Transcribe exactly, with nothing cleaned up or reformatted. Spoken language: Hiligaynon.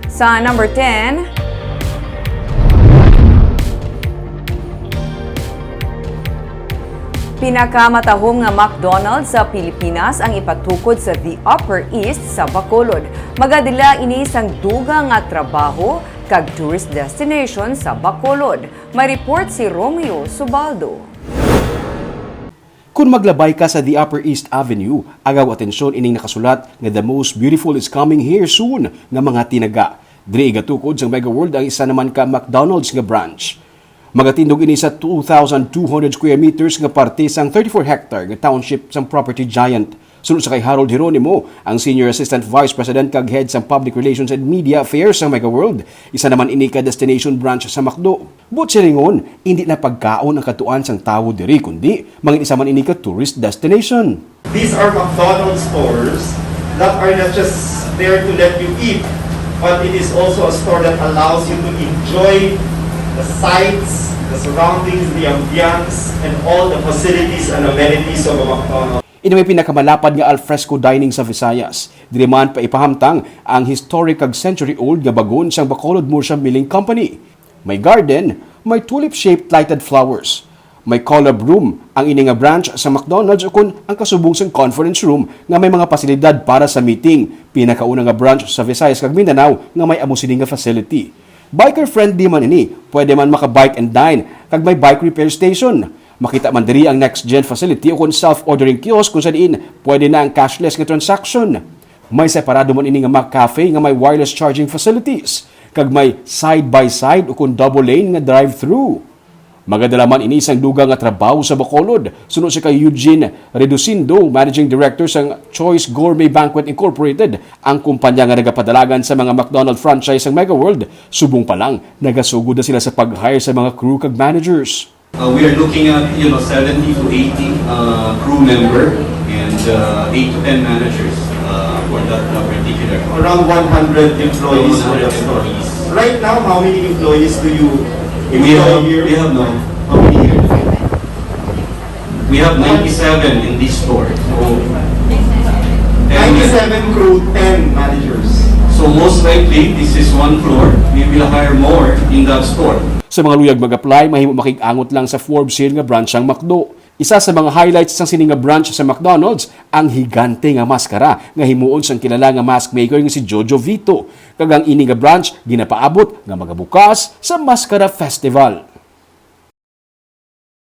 Sa number ten, pinakamatahom nga McDonald's sa Pilipinas ang ipatukod sa The Upper East sa Bacolod. Magadala ini sang dugang nga trabaho kag tourist destination sa Bacolod. May report si Romeo Subaldo. Kung maglabay ka sa The Upper East Avenue, agaw atensyon ining nakasulat nga "The most beautiful is coming here soon" nga mga tinaga. Diri igatukod sang Mega World ang isa naman ka McDonald's nga branch. Magatindog ini sa two thousand two hundred square meters nga parte sang thirty-four hectare nga township sang property giant. Suno sa kay Harold Jeronimo, ang Senior Assistant Vice President kag Head sang Public Relations and Media Affairs sang Mega World, isa naman ini ka destination branch sa McDo. Buot silingon, indi na pagkaon ang katuan sang tawo diri, kundi mangin isa man ini ka tourist destination. These are McDonald's stores that are not just there to let you eat, but it is also a store that allows you to enjoy the sights, the surroundings, the ambience, and all the facilities and amenities of a McDonald's. Ini may pinakamalapad nga alfresco dining sa Visayas. Diri man paipahamtang ang historic kag century-old nga bagon sang Bacolod Murcia Milling Company. May garden, may tulip-shaped lighted flowers. May Collab Room, ang ini nga branch sa McDonald's, ukon ang kasubong sang conference room nga may mga pasilidad para sa meeting. Pinakauna nga branch sa Visayas kag Mindanao nga may amo sini nga facility. Biker-friendly man ini, pwede man maka-bike and dine, kag may bike repair station. Makita man diri ang Next Gen facility ukon self-ordering kiosk, kung sa diin pwede na ang cashless nga transaction. May separado man ini nga McCafe nga may wireless charging facilities, kag may side-by-side ukon double lane nga drive-thru. Magadala man ini sang dugang nga trabaho sa Bacolod, suno si kay Eugene Reducindo, Managing Director sang Choice Gourmet Banquet Incorporated, ang kumpanya nga nagapadalagan sa mga McDonald franchise sang Mega World. Subong pa lang, nagasugod na sila sa pag-hire sa mga crew kag managers. Uh, we are looking at, you know, seventy to eighty, uh, crew member and, uh, eight to ten managers, uh, for that, uh, particular. Around one hundred employees for that store. Employees. Right now, how many employees do you We employ have, here? We have now, how many here? We have ninety-seven in this store. So, and ninety-seven crew, ten managers. So most likely, this is one floor. We will hire more in that store. Sa mga luyag mag-apply, mahimo makig-angot lang sa Forbes Hill nga branch sang McDo. Isa sa mga highlights sang sini nga branch sa McDonald's, ang higante nga maskara nga himuon sang kilala nga mask maker nga si Jojo Vito. Kag ang ini nga branch ginapaabot nga magabukas sa Maskara Festival.